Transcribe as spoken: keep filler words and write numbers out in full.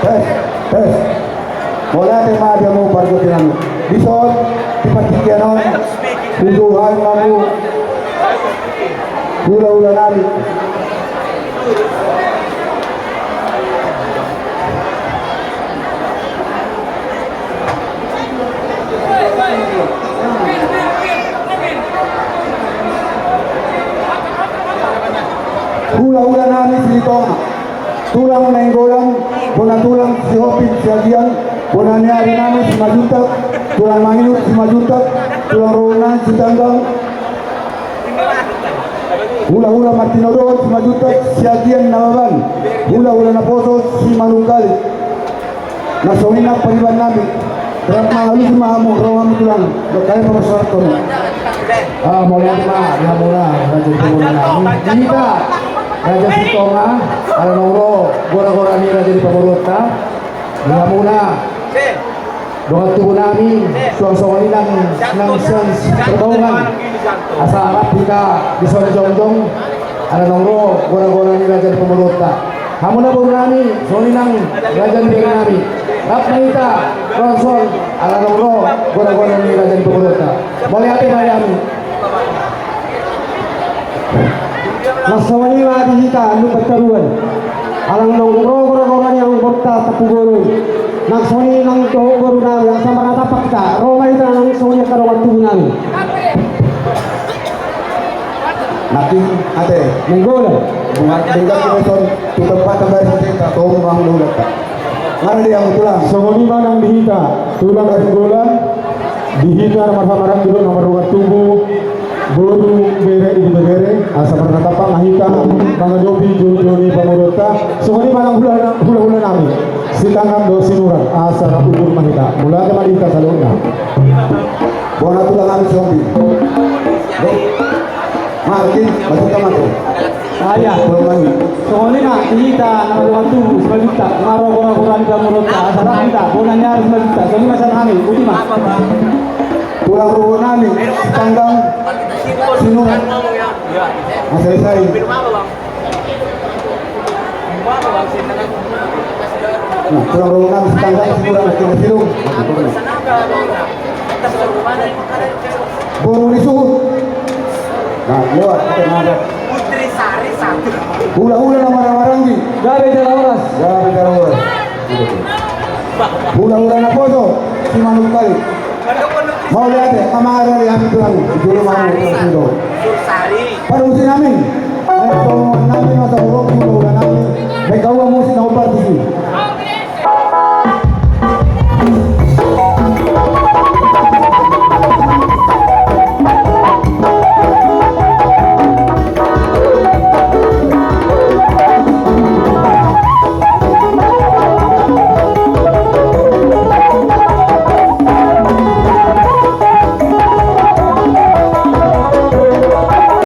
Tes, tes. Mauliate ma di hamu pargonsi nami. Dison, di partingkian on, husuhuton hamu hulahula nami. Hulahula nami Silitonga, tulang Nainggolan, bona tulang Sihombing Siagian, bona ni ari nami Simanjuntak, tulang Mangido Simanjuntak, tulang rorobot nami Sitanggang, hulahula martinodohon Simanjuntak Siagian Nababan, hulahula naposo Simanungkalit. Na songon i nang pariban nami. Rap ma, alusi ma hamu, ro hamu tulang. Kami pamasarahon. Ah, mauliate ma di hamuna raja ni pamoruonta nami. Di hita raja Silitonga, ala naung ro gora-gora ni raja ni pamoruonta. Di hamuna dongan tubu nami, suang songon i nang, nang sian Sitorus Pardongan. Asa rap hita dison jongjong, ala naung ro gora-gora ni raja ni pamoruonta. Hamuna boru nami, songon i nang raja ni bere nami. Rap ma hita ro dison, ala naung ro gora-gora ni raja ni pamoruonta. Mauliate ma di hami. Nang songon i ma di hita, Lumban Toruan. Ala naung ro gora-gora ni amangborunta Tampubolon. Nang songon i nang dohot boru nami, asa marnatampak hita. Ro ma hita nang songon i angka dongan tubu nami. Nangkin ate. Nainggolan. Bunga denggan kita son, tu tempat tempat sate, tak tahu rumah dulu tak. Mana dia yang tulang? Songon i ma nang di hita, tulang Nainggolan, di hita na marhahamaranggi dohot na mardongan tubu, boru, bere, ibebere, asa marnatampak ma hita mangadopi jou-jou ni pamoruonta. Songon i ma nang hula-, hulahula nami, Sitanggang dohot Sinurat, asa rap udur ma hita. Mauliate ma di hita saluhutna. Bona tulang nami Sihombing. Martin, masuk ke mata. Ah, iya. Songon i ma di hita na mardongan tubu, Simanjuntak, na ro gora-gora ni pamoruonta, asa rap hita, bona ni ari Simanjuntak, songon i ma sian hami, uti ma. Tulang rorobot nami, Sitanggang, Sinurat. Masai-sai. Nah, tulang rorobot nami Sitanggang, Sinurat, na kira Sidung. Boru ni suhut. Nah, lewat, kita ngadap. Putri Sari satu. Hulahula na marhahamaranggi. Gabe jala horas. Gabe jala horas. Hulahula naposo Simanungkalit. Mauliate, amang, ari-ari hami tulang, jolo mau tulang Sidung. Parusi nami. Nami masa